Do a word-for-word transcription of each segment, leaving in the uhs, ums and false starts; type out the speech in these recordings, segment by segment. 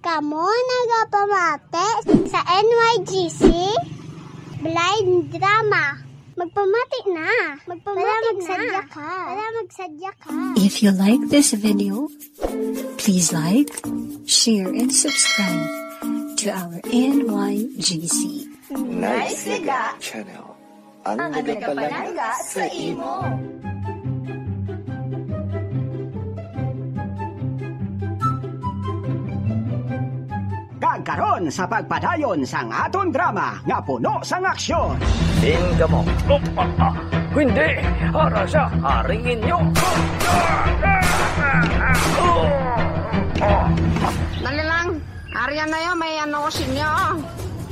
Kamo nagapamati sa N Y G C Blind Drama. Magpamati na. Magpamati Para na. Magsadya ka. Para magsadya ka. If you like this video, please like, share, and subscribe to our N Y G C. Nice Liga Channel. Ang nagapalangga sa imo. Kag karon sa pagpadayon sang aton drama nga puno sang aksyon. Din kamo. Hindi! Ara siya! Haring inyo! Dali lang! Ari na yo, may ano ko sa inyo.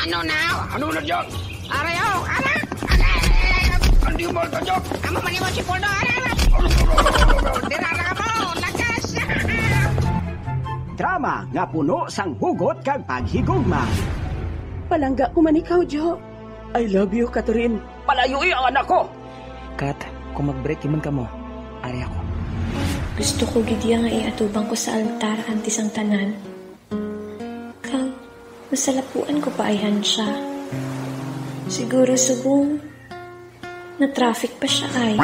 Ano na? Ano na dyan? Ari, oh, ara! Ari! Hindi mo ito dyan! Amo man yung si Puno, ara! Dira na ka mo! Lakas! Drama nga puno sang hugot kag paghigugma. Palangga ko man ikaw, Jo. I love you, Catherine. Palayui ang anak ko! Kat, kung mag-break man kamo, ari ako. Gusto ko gid iya nga iatubang ko sa altar antes ang tanan. Kag masalapuan ko pa ayhan siya. Siguro subong na-traffic pa siya ay.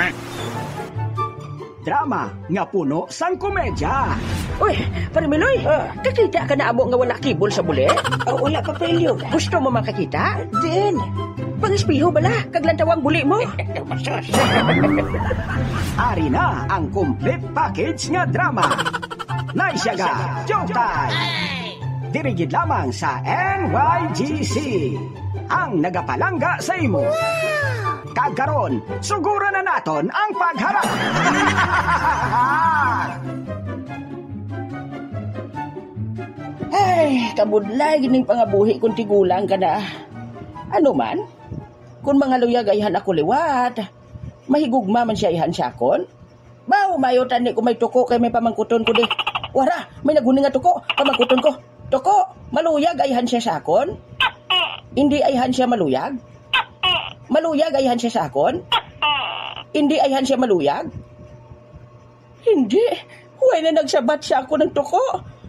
Drama nga puno sang komedya. Uy, Pare Miloy, Ah. Kakita ka na amo nga wala kibol sa buli? Oh, wala pa, Pelyo. Gusto mo makakita? Din. Pangispiho bala, kag lantaw ang buli mo. Masos. Ari na ang complete package nga drama. Nice Yaga, Showtime! Diri gid lamang sa N Y G C, ang nagapalangga sa imo. Kag karon, suguran na naton ang pagharap. Ay, kabudlay gining pangabuhi kung tigulang ka na. Ano man? Kung mangaluyag ayhan ako liwat, mahigugma man siya ayhan sa akon? Baw, mayo tani ko may tuko kay may pamangkuton ko di. Wara, may naguni nga tuko, pamangkuton ko. Tuko, maluyag ayhan siya sa akon? Hindi ayhan siya maluyag? Maluyag ayhan siya sa akon? Hindi ayhan siya maluyag? Hindi. Huway na nagsabat sa akon ang tuko.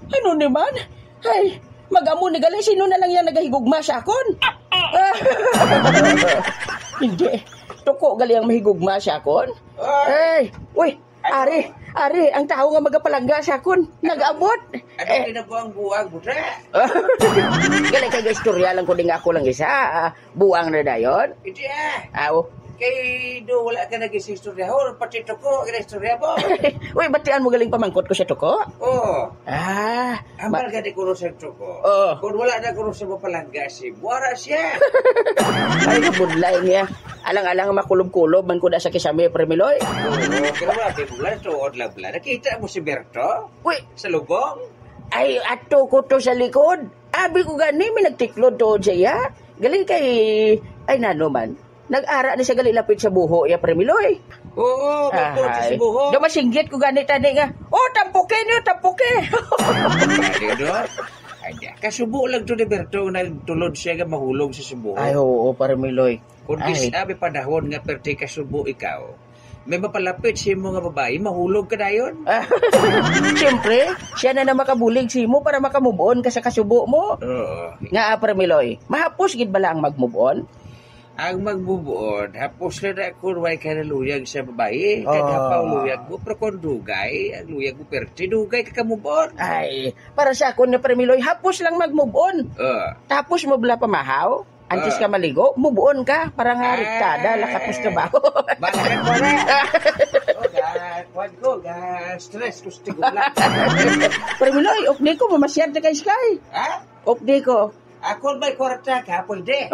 Ano ni man? Ay, mag-amo ni gali, sino na lang yang nagahigugma sa akon? Hindi. Tuko gali ang mahigugma sa akon? Ay, uy, ari, ari, ang tawo nga magapalangga sa akon, nag-abot. Ano Eh. Kinabuang buang, buta? Gali kay istorya lang ko ding ako lang isa. Ah, buang na dayon? Hindi ah. Aw. Kay do wala ka nag-istorya ho, pati tuko, kinaistorya mo. Uy, batian mo galing pamangkot ko sa tuko? Oo. Ah, Ambal ma- gani kuno sa tuko. Oo. Kung wala na kuno sa mapalangga si Buara siya. Ay, budlay niya. Alang-alang makulob-kulob man ko na sa kisame, Premiloy. Oo, pero wala kay budlay, tuod lang bala. Nakita mo si Berto? Uy. Sa lubong? Ay, ato ko to sa likod. Abi ko gani, may nagtiklod tuod sa iya. Galing kay, ay, nano man. Nag-ara ni siya gali lapit sa buho iya, Premiloy. Oo, mapot sa Ahay. Buho. Do masinggit ko gani tani nga, "Oh, tampuke niyo, tampuke." Ay, do. Ay, di, kasubo lang to ni Berto, nagtulod siya nga mahulog sa subo. Ay, oo, Premiloy. Kung Ay. Kis-a may panahon nga perti kasubo ikaw, may mapalapit sa imo nga babayi, mahulog ka dayon. Siyempre, siya na na makabulig sa imo para makamove on ka sa kasubo mo. Oo. Nga, Premiloy, mahapos gid bala ang mag-move on? Ang magbubuon, hapos na na kung way ka naluyag sa babayi, kag Ah. hapaw luyag mo, pero kung dugay, ang luyag mo, pero tinugay ka ka-move on. Ay, para sa akon nga Premiloy, hapos lang mag-move on. Ah. Tapos mo bala pamahaw, antes Ah. ka maligo, move on ka, para nga Ah. riktada, lakapos trabaho. Bakit mo na? Oh, God, wag ko, ga, stress ko sa tigog lang. Premiloy, updi ko, mamasyar na kay Sky. Ha? Updi ko. Ako may kwarta ka, pwede.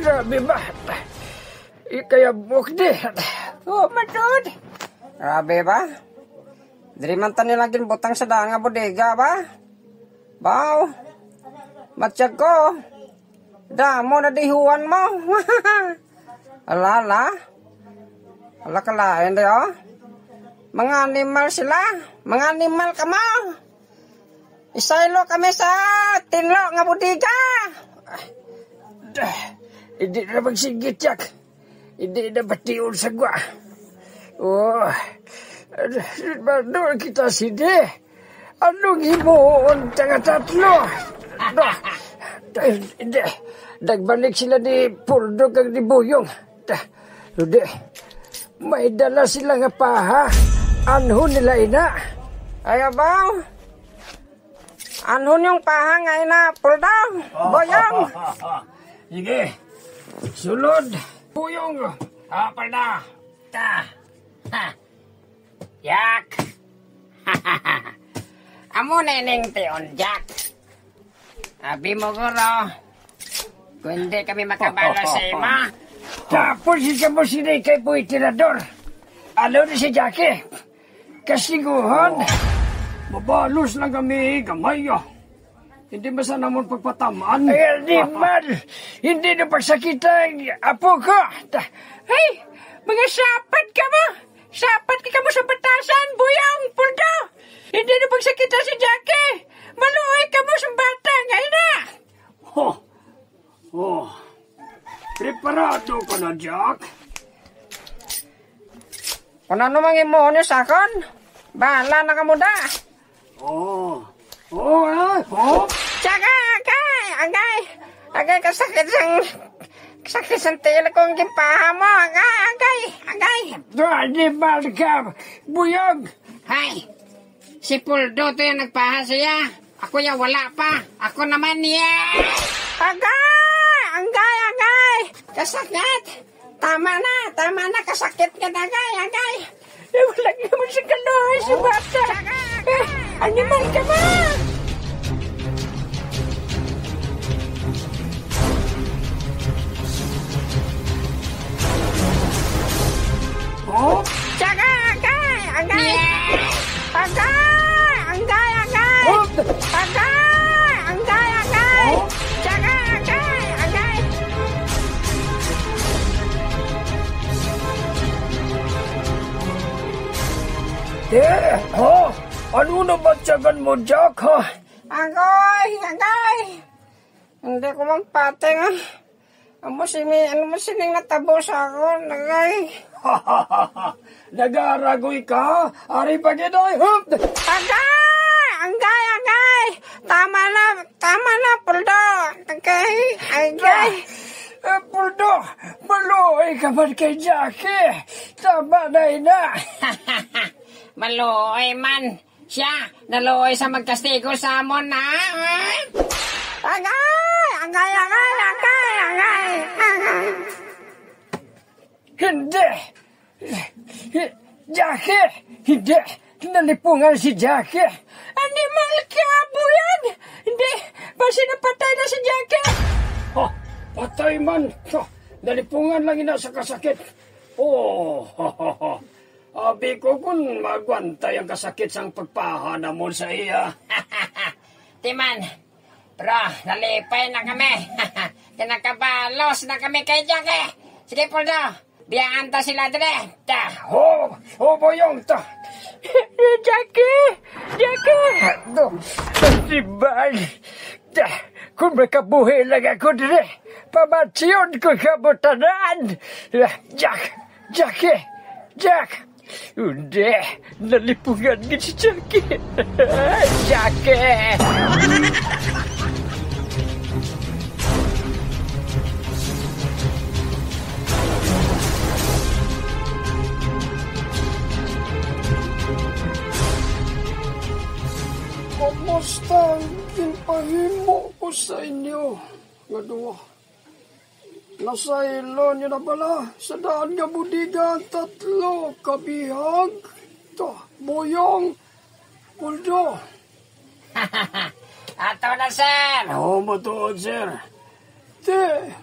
Grabe ba? Ikayabok di. Oh, matod. Grabe ba? Diri man ta nila ginbutang sa daan nga bodega ba? Baw, matyag ko. Damo na dihuan mo. Ala, ala. Ala, kalain di, oh. Mga animal sila. Mga animal kamo. Isaylo kami sa tinlo nga bodega. Dah, hindi na magsigit, Jack. Hindi na bation sa gwa. Oh, ano kita sini? Anong himuon ta nga tatlo? Dah, dah, hindi. Nagbalik sila ni Puldo kag ni Buyong. Dah, hindi. May dala sila nga paha. Anhon nila ina? Ay, abaw. Anhon yung paha nga ina, Puldo, Boyong. Sige. Sulod. Buyong. Ah, Puldo. Ta. Ha. Yak. Amo na ning tion, Jack. Abi mo, guro. Kung hindi kami makabalo sa imo. Tapos isa mo sini kay Boy Tirador. Alo ni si Jackie. Kasiguhan. Mabalos lang kami gamay, ah. Hindi man sa namon pagpatamaan. Ay, di man. Hindi na pagsakita ang apo ko. Ta-, ay, mga sapat ka mo. Sapat ka mo sa batasan, Buyong, Puldo. Hindi na pagsakita si Jackie. Maluoy ka mo sa bata nga ina. Ho. Oh. Preparado ka na, Jack? Kung ano mang imo niyo sa akon, bahala na kamo da. Oh. Oh, ah, oh. Tsaka, agay, agay. Agay, kasakit sang, kasakit sang tiil ko ang gipaha mo. Agay, agay, agay. Di ba ka, Buyog? Hay, si Puldo to yung nagpaha siya. Ako ya, wala pa. Ako naman ya. Agay! Agay, agay! Kasakit! Tama na! Tama na! Kasakit ka na, agay! Agay! Eh, wala naman sa kaluhay si bata. Agay! Agay! Eh, animal ka ba? Oh? Tsaka, agay, agay. Agay, agay, agay. Oh? Agay, agay, agay. Oh? Tsaka, agay, agay. Eh, ha? Ano na ba tiyagan mo, Jack, ha? Agay, agay. Hindi ko magpati nga. Amo sini, ano mo sining natabo sa akon, agay? Nagaragoy ka? Ari pa gid, oy, hup! Agay! Agay, agay! Tama na, tama na, Puldo. Agay, agay. Eh, Puldo, maluoy ka man kay Jackie. Tama na, ina. Maluoy man. Siya, naluoy sa magkastigo sa amon, ha? Agay! Agay, agay, agay, agay, agay. Hindi! Jackie! Hindi! Nalipungan si Jackie! Animal ka, Buyog! Hindi! Basi napatay na si Jackie! Oh, patay man! Oh, nalipungan lang ina sa kasakit. Oh, Abi ko kun maagwantay ang kasakit sang pagpaha namon sa iya. Timan, pero nalipay na kami. Kinakabalos na kami kay Jackie. Sige, Puldo, biyaan ta sila diri. Ta. Ho, ho, Boyong, ta. Jackie! Jackie! Ano? Sibay! Ta, kung makabuhi lang ako diri, pamatyon ko kamo tanan. Jack! Jackie! Jack! Hindi! Nalipungan gid si Jackie! Jackie! Kumusta ang ginpahimo ko sa inyo nga duha? Nasaylo niyo na bala sa daan nga bodega ang tatlo ka bihag? To, Boyong, Puldo. Ato na, sir. Oh, matuod, sir. Te,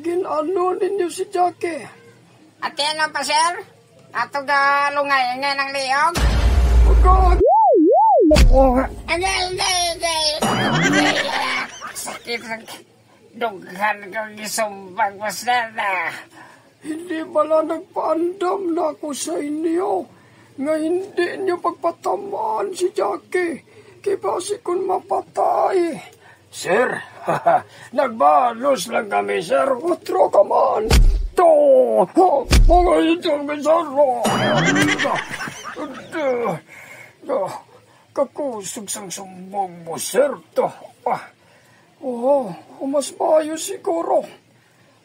gin-ano ninyo si Jackie? Ate, ano pa, sir? Ato ga lungay-ingay ng liog? Hindi, hindi, hindi. Sakit ang dughan kong gisumbag mo, sir, ah. Hindi bala nagpaandam na ako sa inyo nga hindi niyo pagpatamaan si Jackie, kay basi kon mapatay? Sir, nagbalos lang kami, sir. Utro ka man. To, mga itong bizarro. Kakusog sang sumbong mo, sir. To, ah, oh, mas maayo siguro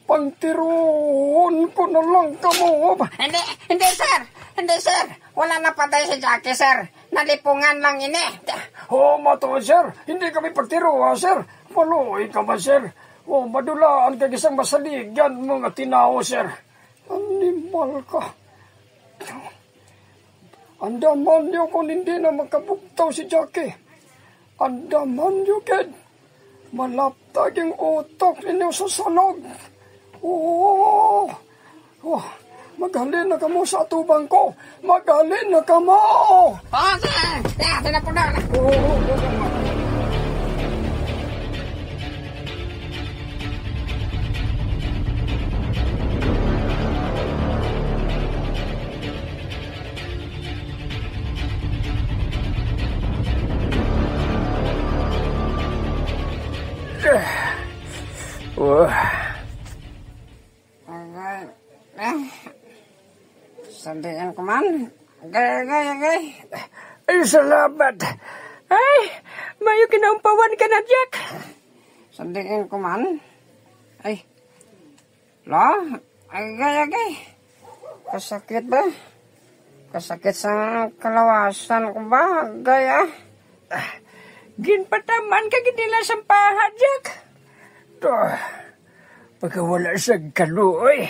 pangtiruon ko na lang kamo. Hindi, hindi, sir. Hindi, sir. Wala na patay si Jackie, sir. Nalipungan lang ini. Oh, matuod, sir. Hindi kami pagtiruha, sir. Maluoy ka ba, sir? Oh, madulaan ka isang masaligan mga tinawo, sir. Animal ka. Andaman niyo kung hindi na makabugtaw si Jackie. Andaman niyo, kid. Malaptag ang utok ninyo sa salog. Oo. Oh, maghalin na kamo sa atubang ko. Maghalin na kamo. Okay. Yeah, tinapon na. Oo, oo, oo. Wah. Agay. Eh. Sandian ko man. Agay, agay, agay. Ay, salamat. Ay, mayo kinaumpawan ka na, Jack. Sandian ko man. Ay. La, agay, agay. Kasakit ba? Kasakit sa kalawasan ko ba? Agay, ah. Ah, ginpataman ka gid nila sang paha, Jack. To, pagkawala sa kaluoy.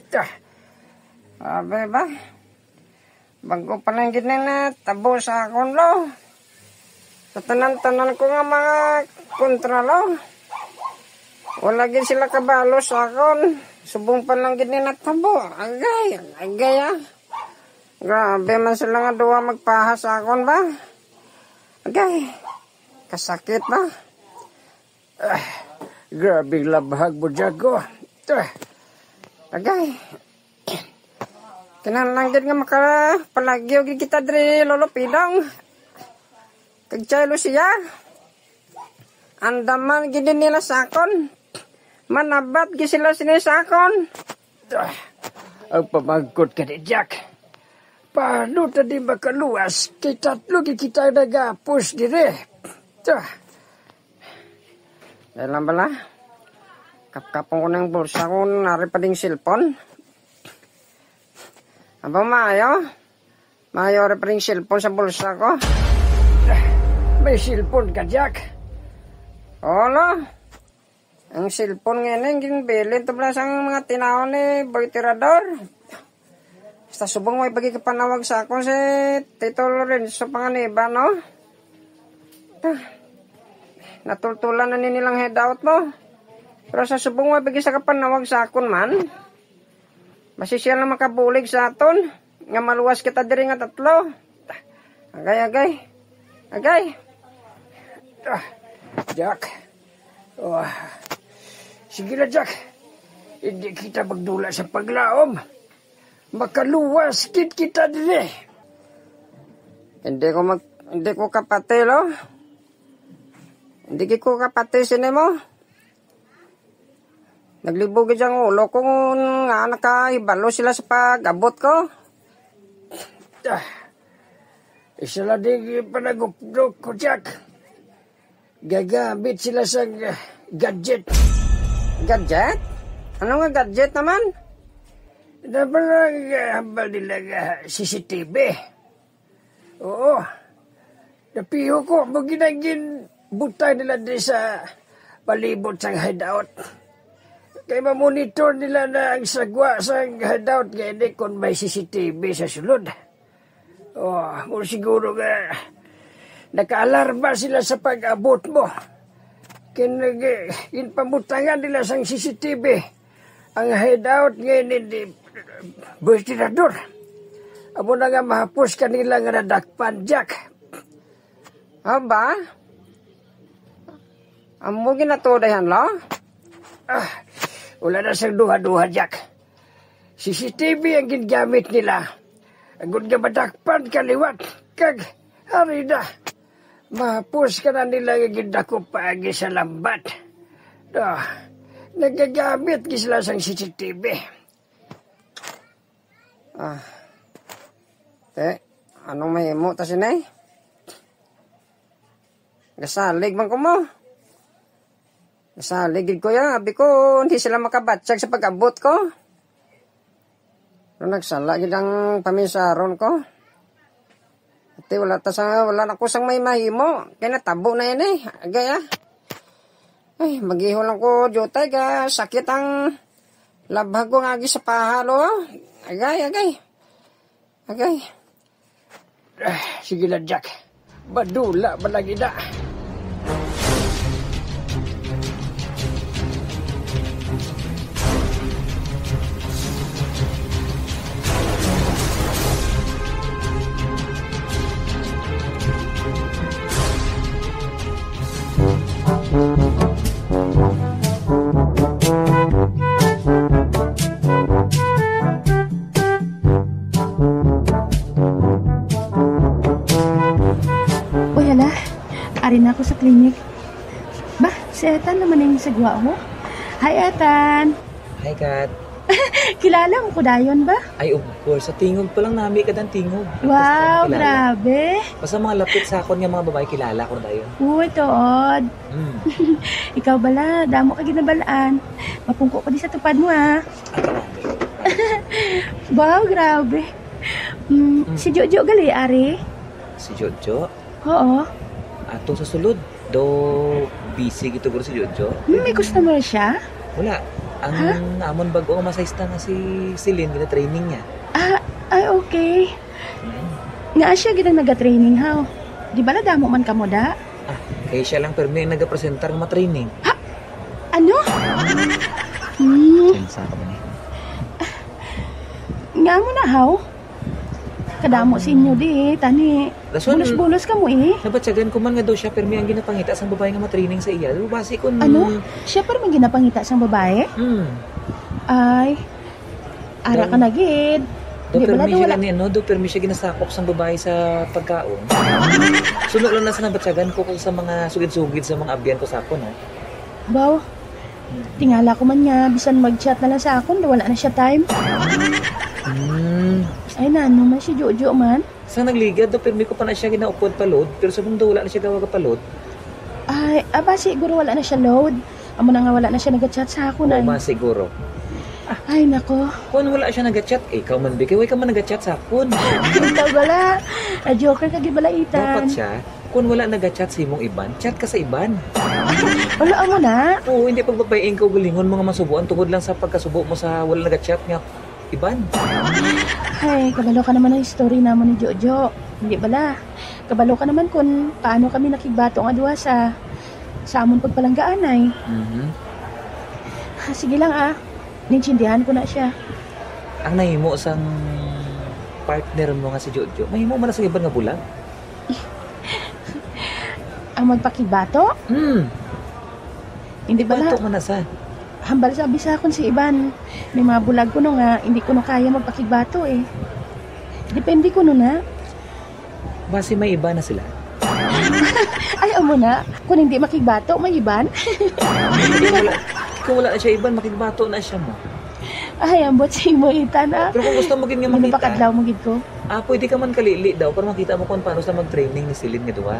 Ta. Abi ba? Bago pa lang gid na natabo sa akon, lo. Sa tanan-tanan ko nga mga kontra, lo. Wala gid sila kabalo sa akon. Subong pa lang gid ni natabo. Agay, agay, ah. Grabe man sila nga duha magpaha sa akon ba. Agay, kasakit ba. Ah, grabe labhag mo, Jago. Ah, agay. Kinahanglan gid nga makapalagyo gid kita diri, Lolo Pidong. Kag Chay Lucia. Andaman gid nila sa akon. Manabat gid sila sini sa akon. Ah, ang pamangkot ka ni Jack. Paano ta di makaluwas? Kay tatlo gid kita nagapos diri. Ah. Dahil lang bala, kapkapon ko ng bulsa kung nari pa ding cellphone. Aba, maayo. Maayo rin pa rin cellphone sa bulsa ko. May cellphone ka, Jack? Oo, lo. Ang cellphone nga ini, ang ginbilin to bala sang mga tinaw ni Boy Tirador. Basta subong may pagkikapanawag sa akon si Tito Lorenzo Panganiban, no? Ah, natultulan na ni nilang hideout mo. Pero sa subong may pagkisa kapanawag sa akon man. Basi siya lang makabulig sa aton, nga maluwas kita diri nga tatlo. Agay, agay. Agay. Ah, Jack. Oh. Sige na, Jack. Hindi kita magdula sa paglaom. Makaluwas gid kita diri. Hindi ko mag-, hindi ko kapati, lo. Hindi gid ko kapati sini mo. Naglibog gid ang ulo ko nga nakahibalo sila sa pag-abot ko. Ah, isa lang di panagupdok ko, Jack. Gagamit sila sa, ah, gadget. Gadget? Ano nga gadget naman? Dapat lang, ah, hambal nila nga C C T V. Oo. Napiho ko, mo ginagin butang nila di sa palibot sang hideout. Kay mamonitor nila na ang sagwa sang hideout nga ini kung may C C T V sa sulod. Oh, mo siguro nga nakaalarma sila sa pag-abot mo. Kay nag-, ginpamutangan nila sang C C T V. Ang hideout nga ini ni Boy Tirador. Amo na nga mahapos ka nila nga nadakpan, Jack. Aba? Amo ginatuod, Hanlo? Ah, wala na sang duha-duha, Jack. C C T V ang gingamit nila. Agod nga madakpan ka liwat, kag hari na. Mahapos ka na nila nga gindakop paagi sa lambat. Do, nagagamit gid sila sang C C T V. Ah. Te, anong mahimo ta sini? Gasalig man ko mo. Gasalig gid ko ya. Abi ko, hindi sila makabatyag sa pag-abot ko. Pero nagsala gid ang pamisaron ko. Ate, wala ta sa, wala na ko sang may mahimo. Kay natabo na yan eh. Agay ah. Ay, mag-iho lang ko, jutay ka. Sakit ang labhag ko nga agi sa paha, lo. Agay, agay. Agay. Ah, sige lang, Jack. Madula man lang ina. Uy, hala. Ari na ako sa clinic. Ba, si Ethan naman ang sagwa mo. Hi, Ethan! Hi, Kat. Kilala mo ko dayon ba? Ay, of course. Sa tingog pa lang, nami ka ng tingog. Of course, Wow, kilala. Grabe. Basta mga lapit sa akon nga mga babae, kilala ko dayon. Uy, tuod. Mm. Ikaw bala, damo ka ginabalaan. Mapungko pa di sa tupad mo, ah. Ang grabe. Wow, grabe. Mm, Mm. Si Jojo gali, ari? Si Jojo? Oo. Ato sa sulod. Do busy gito guro si Jojo? Hmm, may customer siya? Wala. Ang Ha? amon bag-o nga masahista nga si Celine, gina-training niya. Ah, ay, okay. Mm. Nga siya gid ang nagatraining, haw? Di ba nadamo man kamo, da? Ah, kay siya lang permi ang nagapresentar nga matraining. Ha? Ano? Hmm. Sensa ka ba ni? Nga mo na, haw? Kadamo sa inyo di, tani. Rason, Bulos-bulos ka mo eh. Nabatyagan ko man nga daw siya permi ang ginapangita sang babae nga matraining sa iya. Basi kun Ano? Siya permi ginapangita sang babae? Hmm. Ay, ara ka Daw- na gid. Daw Di ba permi na siya wala? gani, ano, daw permi siya ginasakop sang babae sa pagkaon. Suno lang na sa nabatyagan ko kung sa mga sugid-sugid sa mga abyan ko sa akon, ha? Baw, Hmm. Tingala ko man nga, bisan mag-chat na lang sa akon, wala na siya time. Hmm. Ay, nano man si Jojo man? Sa nagligad, daw, pirmi ko pa na siya ginaupod pa load, pero sa mundo, wala na siya gawa ka pa load. Ay, aba, siguro wala na siya load. Amo na nga wala na siya nag-chat sa akon, Oo, ay. Ma, siguro. Ay, nako. Kung wala siya nag-chat, eh, ikaw man, Bi, kay way ka man nag-chat sa akon. Ikaw bala. Ah, joker ka, gid bala, Ethan. Dapat siya, kung wala nag-chat sa imong iban, chat ka sa iban. Wala, amo na. Oo, hindi pagbabayiin ka ugalingon mo nga masubuan tungod lang sa pagkasubo mo sa wala nag-chat nga iban. Ay, kabalo ka naman ang story namon ni Jojo. Hindi bala. Kabalo ka naman kung paano kami nakigbato nga duha sa, sa amon pagpalanggaanay. Mhm. Ah, sige lang, ah. Naintindihan ko na siya. Ang nahimo sang partner mo nga si Jojo, mahimo man na sa iban nga bulag. Ang magpakigbato? Hmm. Hindi bala. Bato man na sa. Hambal sa abi sa akon si Iban. May mga bulag kuno nga hindi kuno kaya magpakigbato eh. Depende kuno na. Basi may iba na sila. Ay, amo na. Kung hindi makigbato, may iban. Kung wala, kung wala na siya iban, makigbato na siya mo. Ay, ambot si imo, Ethan, ah. Pero kung gusto mo gid nga makita, Ginapakadlaw mo gid ko. Ah, pwede ka man kalili daw para makita mo kung paano sa mag-training ni Celine nga duha.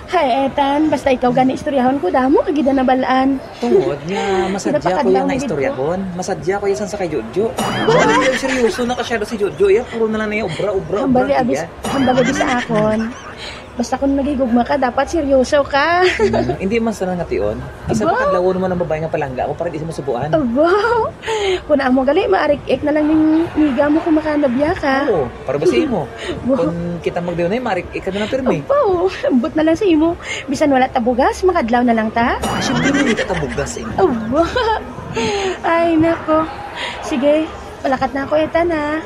Hay, Ethan, basta ikaw gani istoryahon ko, damo ka gid na nabalaan. Tungod nga masadya ko Ginapakadlaw yung mo gid ko. naistoryahon. Masadya ko yung sa kay Jojo. Ano yung seryoso na ka siya si Jojo? Ya, puro na lang na yung obra, obra, Hambal obra, ya, abis, iya. hambal abis sa akon. Basta kung nagigugma ka, dapat seryoso ka. Hmm, hindi man sana nga tion. Isa Aba? pa kadlawon mo ng babae nga palangga ako para di mo subuan. Aba? Kung amo gali, maarik-ik na lang ning miga mo kung makanabya ka. Oo, para ba sa imo? Wow. Kung kita magdayon ay maarik-ik ka na lang pirmi. Aba, oh, ambot na lang sa imo. Bisan wala ta bugas, makadlaw na lang ta. Ah, siyempre, hindi ka tabugas eh. Aba. Ay, nako. Sige, palakat na ako, Ethan, ha.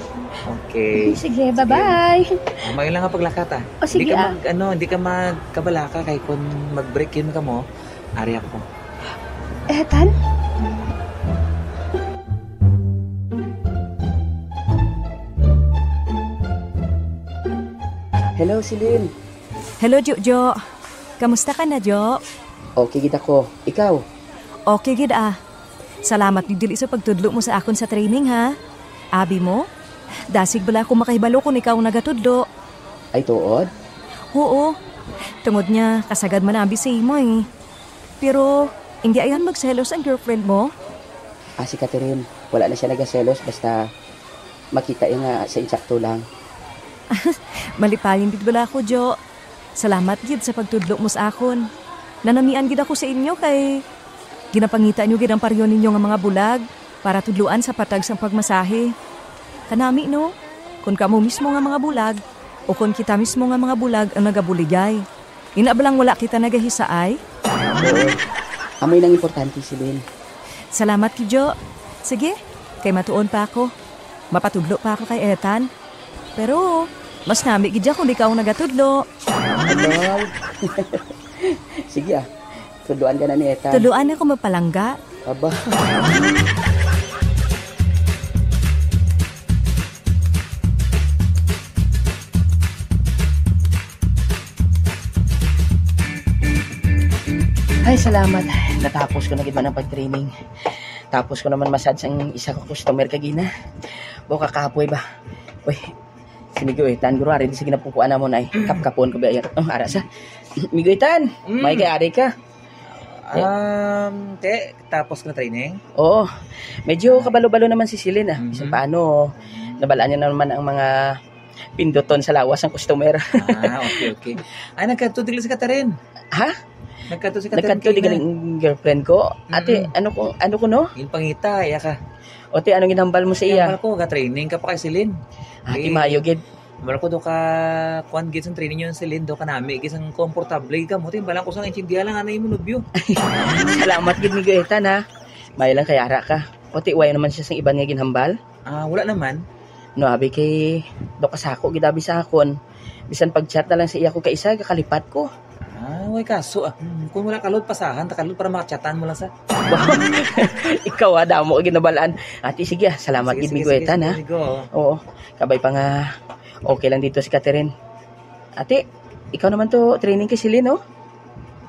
Okay. Sige, bye-bye. Ah, may lang nga paglakat, ah. O, sige, ah. Hindi ka mag-, ano, hindi ka magkabalaka kay kung mag-break yun ka mo, ari ako. Ethan? Hello, Celine. Hello, Jojo. Kamusta ka na, Jo? Okay gid ako. Ikaw? Okay gid, ah. Salamat gid dili sa pagtudlo mo sa akon sa training, ha? Abi mo? Dasig bala ako makahibalo kung ikaw ang nagatudlo. Ay, tuod? Oo. Tungod niya, kasagad man abi sa imo, eh. Pero, hindi ayan magselos ang girlfriend mo? Ah, si Catherine, wala na siya nagaselos, basta makita iya nga sa insakto lang. Malipayon gid bala ako, Jo. Salamat gid sa pagtudlo mo sa akon. Nanamian gid ako sa inyo kay ginapangita niyo gid ang paryo ninyo nga mga bulag para tudloan sa patag sang pagmasahe. Kanami, no? Kon kamo mismo nga mga bulag o kon kita mismo nga mga bulag ang nagabuligay. Ina ba lang wala kita nagahisaay? Oo. Amoy nang importante, Celine. Salamat, Kijo. Sige, kay matuon pa ako. Mapatudlo pa ako kay Ethan. Pero, mas nami gid siya kung ikaw ang nagatudlo. Abaw. Sige, ah. Tudloan ka na ni Ethan. Tudloan ako magpalangga. Aba. Ay, salamat. Natapos ko na gid man ang pag-training. Tapos ko naman massage ang isa ka customer kagina. Bo, kakapoy ba? Uy, si Migo eh. Tan guro, ari, di sige napupuan na mo na eh. Kapkapon ko ba yan? Oh, ara sa. Migo, Tan, Mm. may kay ari ka. Um, te, tapos ko na training? Oo. Medyo kabalo-balo naman si Celine, ah. Mhm. Bisan paano, nabalaan niya na naman ang mga pinduton sa lawas ng customer. Ah, okay, okay. Ay, nagkadto digli si Catherine. Ha? Nagkadto si Catherine Nagkadto di kay na. galing girlfriend ko. Ate, Mm. ano ko, ano ko, no? Yung pangita, iya ka. O, te, anong ginhambal mo sa iya? Hambal ko, ga-training ka pa kay Celine. Ah, Eh, ti maayo gid. Hambal ko, do ka, kuwan gid sang training yun, Celine, do ka nami gid sang komportable ka mo. Te, balang ko sang intindihan lang, ano yung nobyo. Salamat gid, Migo Ethan, ha? May lang kay ara ka. O, ti, way naman siya sang iban nga ginhambal? Ah, wala naman. No, abi kay do kasako gid abi sa akon. Bisan pag-chat na lang sa iya ko kaisa, gakalipat ko. Ah, way kaso, ah. Hmm, kung wala ka load, pasahan ta ka load para makachatan mo lang sa. Ikaw, ah, damo ka ginabalaan. Ate, sige, ah, salamat Sige, gid, sige, Migo sige, Ethan, sige, ha? Migo. Oo, kabay pa nga okay lang dito si Catherine. Ate, ikaw naman to training kay Celine, oh.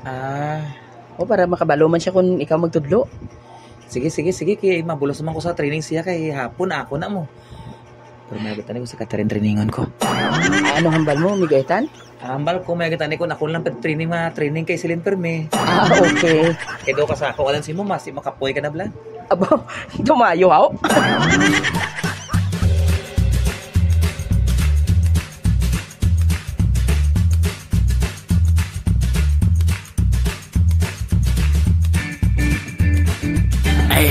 Ah. O, para makabalo man siya kung ikaw magtudlo. Sige, sige, sige. Kay mabulos naman ko sa training siya kay hapon ako na mo. Pero may agitan ko sa Catherine trainingon ko. Ano hambal mo, Migo Ethan? Hambal ko, may agitan ko na ako lang pag-training, mga training kay Celine Perme. Ah, okay. Kay do ka sa ako, alam si mo, masi makapoy ka na bla. Aba, tumayo, haw? Ay,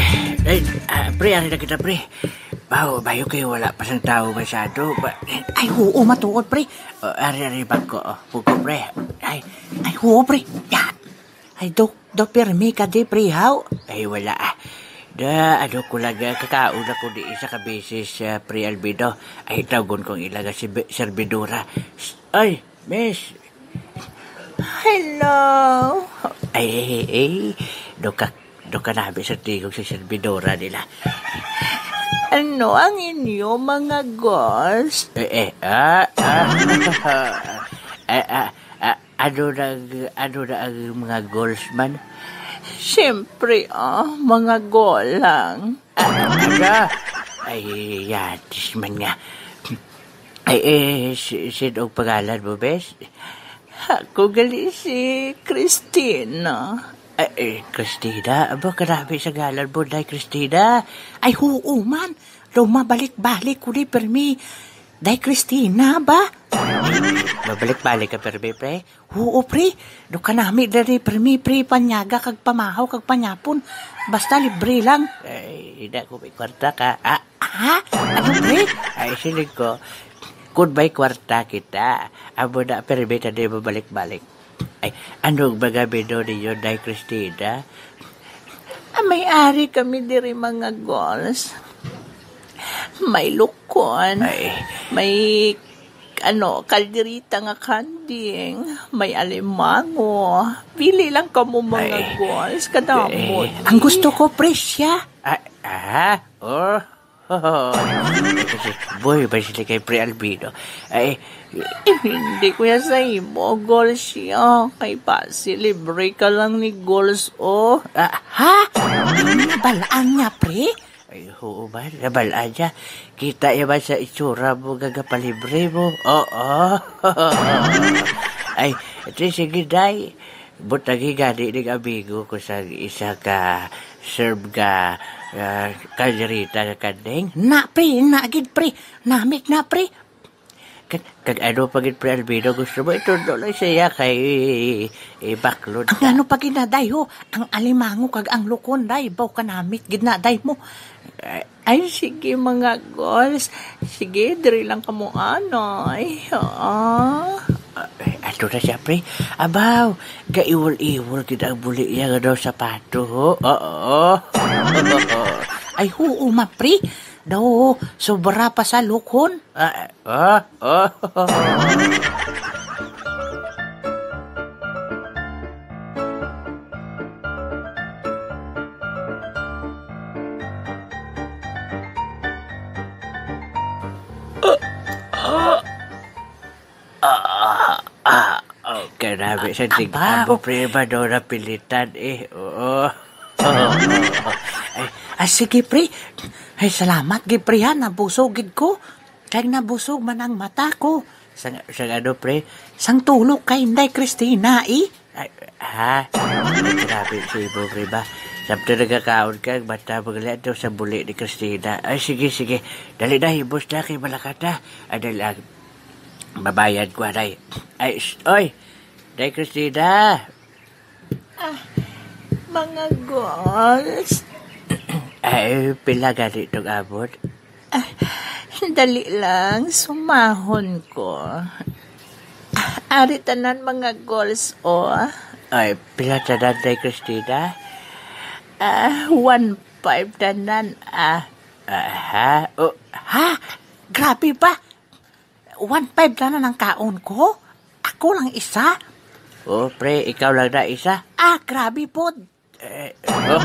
ay, ah, pre, ano na kita, pre? Bawo, bayo kayo, wala pa sang tao masyado. Ba, ay, oo, matuod, pre. O, ari, ari, bag ko, o, buko, pre. Ay, ay, oo, pre. Ya. Ay, do, do, pirmi ka di, pre, haw? Ay, wala, ah. Da, ano ko lang, ah, kakaon ako di isa ka beses, ah, pre Albedo. Ay, tawgon kong ilaga si be-, servidora. S-, ay, miss. Hello. Ay, ay, ay, ay. Do ka, do ka nabi sa tigog sa servidora nila. Ano ang inyo mga goals? Eh, eh, ah, ah. Eh, ah, ah, ano na, ang- ano na ang mga goals man? Siyempre, ah, mga goal lang. Ah, ano? Ay, yatis man nga. Ay, eh, si, sino ang pangalan mo, bes? Ako gali si Christina. Ay, eh, Christina? Aba, karami sa ngalan mo, Day Christina. Ay, oo man. Lumabalik-balik ko ni Permi. Day Christina ba? Mabalik-balik ka, Permi, pre? Oo, pre. Do kanami diri, Permi, pre, panyaga kag pamahaw kag panyapon. Basta libre lang. Ay, ina ko, may kwarta ka. Ah, ha? Ano, pre? Ay, siling ko, kung may kwarta kita, amo na, Permi, na di mabalik-balik. Ay, anong mga menu ninyo, Day Christina? Ah, may ari kami diri mga goals. May lukon. Ay. May, ano, kalderita nga kanding. May alimango. Pili lang kamo, mga Ay. Goals. Kadamot. Ay. Ang gusto ko, presya. Ah, ah, oh. Boy, ba sila kay Pre Albino? Ay, Eh, hindi ko ya sa imo, Goals, ya. Kay basi libre ka lang ni Goals, oh. Ah, ha? Nabalaan niya, pre? Ay, oo ba? Nabalaan niya. Kita niya ba sa itsura mo nga gapalibre mo? Oo. Ay, di sige, day. Butangi gani ning amigo ko sang isa ka serve nga, ah, kalderita nga kanding. Na, pre, na gid, pre. Namit na, pre. Kag, kag ano pa gid, Pre Albino, gusto mo itudlo lang siya kay, eh, baklod Ang ka? Ano pa gid na, day, ho? Ang alimango kag ang lukon, day. Baw kanamit gid na, day, mo. Ay, ay, sige, mga goals. Sige, diri lang kamo, anay. Ah. Ay, ato na siya, pre. Abaw, gaiwol-iwol gid ang buli niya nga daw sapato, ho. Oo. Ay, huo, ma, pre. Daw, sobra pa sa lukon. Ah, ah, ah. Ah, ah, oh, grabe sa Ah, tig-, abaw. Abo, pre, ba daw napilitan, eh? Oo. Ay, ah, sige, pre. Ay, salamat, gid, pre, ha. Nabusog, gid ko. Kay nabusog man ang mata ko. Sang, sang ano, pre? Sang tulog kay Inday Christina, eh. Ay, ha? Ay, grabe sa imo, pre, ba? Samtang nagakaon ka, ang mata mo gali ato sa buli ni Christina. Ay, sige, sige. Dali na, himos na kay malakat na. Ay, dali lang. Babayad ko, anay. Ay, shh, oy! Day Christina! Ah, mga goals. Ay, pila gani tong abot? Ah, dali lang, sumahon ko. Ah, ari tanan mga goals, oh. Ay, pila tanan, Day Christina? Ah, one five tanan, ah. Ah, ha? Oh, ha? Grabe ba? One five tanan ang kaon ko? Ako lang isa? Oh, pre, ikaw lang na isa. Ah, grabe pod. Eh, oh,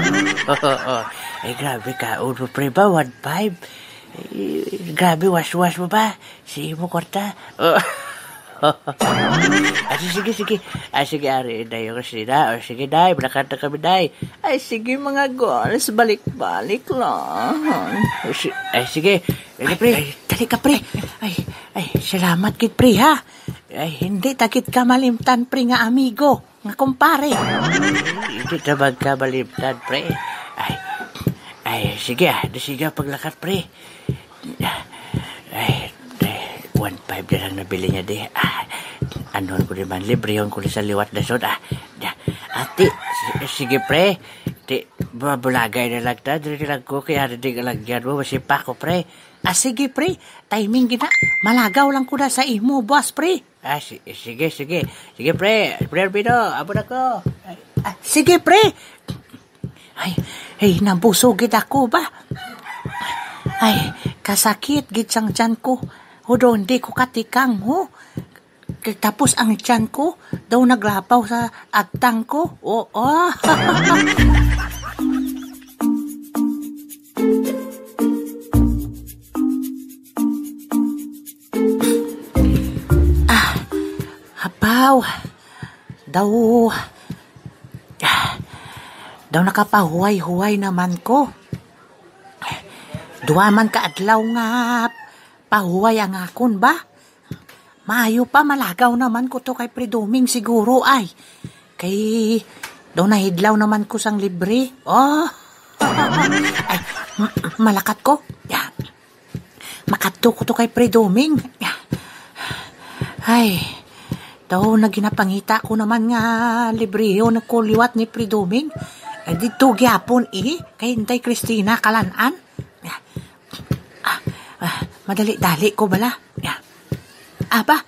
oh, oh, oh. Eh, grabe ka, ulo, pre, ba? One five? Eh, grabe, waswas mo ba? Sige mo, kwarta. Oh. Ah, sige, sige. Ah, sige, ari, dayo ko sila. O, sige, day, malakad na kami, day. Ay, sige, mga goals, balik-balik lang. Si-, ay, sige. Sige, pre. Ay, dali ka, pre. Ay, ay, salamat gid, pre, ha. Ay, hindi ta gid ka malimtan, pre, nga amigo. Nga kumpare. Hindi ta magkamalimtan, pre. Ay, ay, sige, ah. Di, sige, paglakat, pre. Ay, eh, one five na lang nabili niya, di. Ah, anon ko naman, librehon ko ni sa liwat na sud, ah. Da, ati, si-, sige, pre. Di, mabulagay na lang ta. Dili lang ko, kaya na di ka lang yan mo. Masipa ko, pre. Ah, sige, pre. Timing gina. Malagaw lang ko na sa imo, boss, pre. Ah, si-, sige, sige. Sige, pre. Pre Arvino, amo na ko. Ay, ah, sige, pre. Ay, ay, nabusog gid ako ba? Ay, kasakit gid sang tiyan ko. Hudo, hindi ko katikang, ho. Kay tapos ang tiyan ko, daw naglapaw sa agtang ko. Oo. Ah, hapaw. Daw, ah, daw nakapahuway-huway naman ko. Duha man ka adlaw nga pahuway ang akon ba? Maayo pa, malagaw naman ko to kay Pre Doming siguro ay. Kay daw nahidlaw naman ko sang libre. Oh. Ay, m-, malakat ko. Ya. Makadto ko to kay Pre Doming. Ay, daw na ginapangita ko naman nga librehon ko liwat ni Pre Doming. Ay, dito gyapon, eh, kay Inday Christina kalan-an. Ah, ah, madali-dali ko bala. Aba,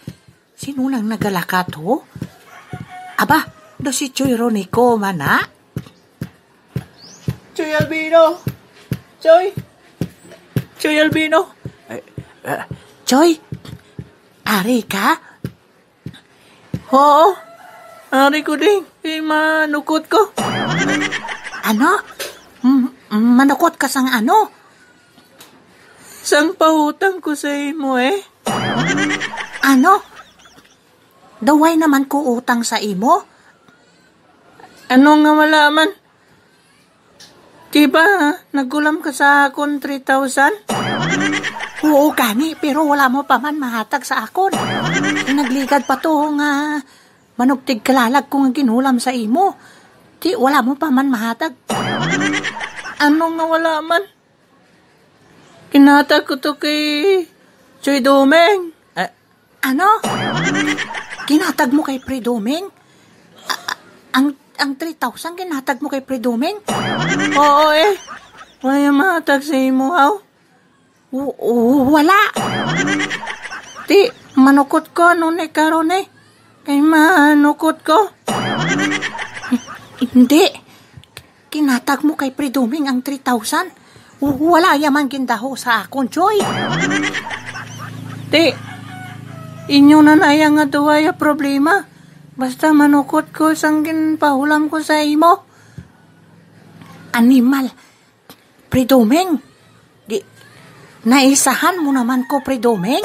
sino nang nagalakat, ho? Aba, do si Choy Ronico man, ha? Choy Albino! Choy! Choy Albino! Ah, Choy, ari ka? Oo, ari ko, Ding. Kay manukot ko. Ano? M- manukot ka sang ano? Sang pautang ko sa imo, eh. Ano? Daw way naman ko utang sa imo? Ano nga wala man? Di ba, nagkulam ka sa akon three thousand? Oo, gani, pero wala mo pa man mahatag sa akon. Nagligad pa to nga manugtig kalalag ko nga ginulam sa imo. Di, wala mo pa man mahatag. Ano nga wala man? Kinatag ko to kay Choy Domeng. Ah, ano? Kinatag mo kay Pre Domeng? A- a- ang, ang three thousand kinatag mo kay Pre Domeng? Oo, eh. Wala yung mahatag sa imo, haw? W- w- wala. Ti, manukot ko, ano ni karon, eh? Kay manukot ko. Hindi. Kinatag mo kay Pre Doming ang three thousand. W- wala ya man gindaho sa akon, Joy. Ti, inyo na naya nga duha ya problema. Basta manukot ko sang ginpahulam ko sa imo. Animal. Pre Doming, di, naisahan mo naman ko, Pre Doming?